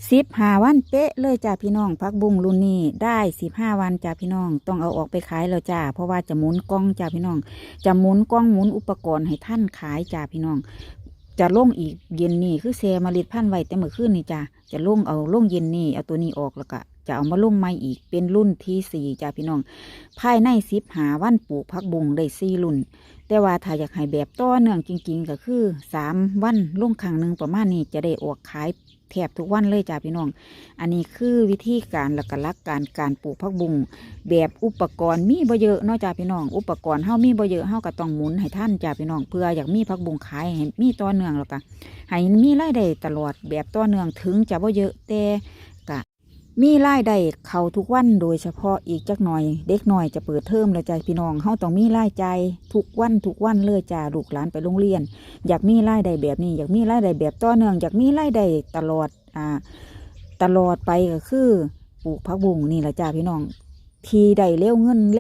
ສິບຫ້າວັນເປະເລີຍຈ້າພີ່ນ້ອງ. ຜັກບຸ້ງລຸ້ນນີ້ໄດ້ສິບຫ້າວັນຈ້າພີ່ນ້ອງ, ຕ້ອງເອົາອອກໄປຂາຍແລ້ວຈ້າ ເພາະວ່າຈະໝູນກ່ອງຈ້າພີ່ນ້ອງ, ຈະໝູນກ່ອງ ໝູນອຸປະກອນໃຫ້ທັນຂາຍຈ້າພີ່ນ້ອງ. ຈະລົງອີກເຢັນນີ້ ຄືແຊ່ເມລັດພັນໄວ້ແຕ່ມື້ຄືນນີ້ຈ້າ, ຈະລົງ ເອົາລົງເຢັນນີ້ ເອົາໂຕນີ້ອອກ ແລ້ວກະຈະເອົາມາລົງໃໝ່ອີກ ເປັນລຸ້ນທີສີ່ຈ້າພີ່ນ້ອງ. ພາຍໃນສິບຫ້າວັນ ປູກຜັກບຸ້ງໄດ້ສີ່ລຸ້ນ, ແຕ່ວ່າຖ້າຢາກໃຫ້ແບບຕໍ່ເນື່ອງຈິງໆ ກໍຄືສາມວັນລົງຄັ້ງໜຶ່ງ ປະມານນີ້ ຈະໄດ້ອອກຂາຍແທບທຸກວັນເລີຍຈ້າພີ່ນ້ອງ. ອັນນີ້ຄືວິທີການ ແລ້ວກໍຫຼັກການການປູກຜັກບຸ້ງ ແບບອຸປະກອນມີບໍ່ເຍອະເນາະຈ້າພີ່ນ້ອງ. ອຸປະກອນເຮົາມີບໍ່ເຍອະ ເຮົາກໍຕ້ອງໝູນໃຫ້ທັນຈ້າພີ່ນ້ອງ, ເພື່ອຢາກມີຜັກບຸ້ງຂາຍໃຫ້ມີຕໍ່ເນື່ອງ ແລ້ວກໍໃຫ້ມີລາຍໄດ້ຕະຫຼອດແບບຕໍ່ເນື່ອງ. ເຖິງຈະບໍ່ເຍອະ ແຕ່ກະມີລາຍໄດ້ເຂົ້າທຸກວັນ, ໂດຍສະເພາະອີກຈັກໜ່ອຍ ເດັກນ້ອຍຈະເປີດເທີມແລ້ວຈ້າພີ່ນ້ອງ, ເຮົາຕ້ອງມີລາຍຈ່າຍທຸກວັນ ທຸກວັນເລີຍຈ້າ. ລູກຫຼານໄປໂຮງຮຽນ ຢາກມີລາຍໄດ້ແບບນີ້, ຢາກມີລາຍໄດ້ແບບຕໍ່ເນື່ອງ, ຢາກມີລາຍໄດ້ຕະຫຼອດ ອ່າ ຕະຫຼອດໄປກໍຄືປູກຜັກບຸ້ງນີ້ລະຈ້າພີ່ນ້ອງ, ທີ່ໄດ້ເລັວເງິນເ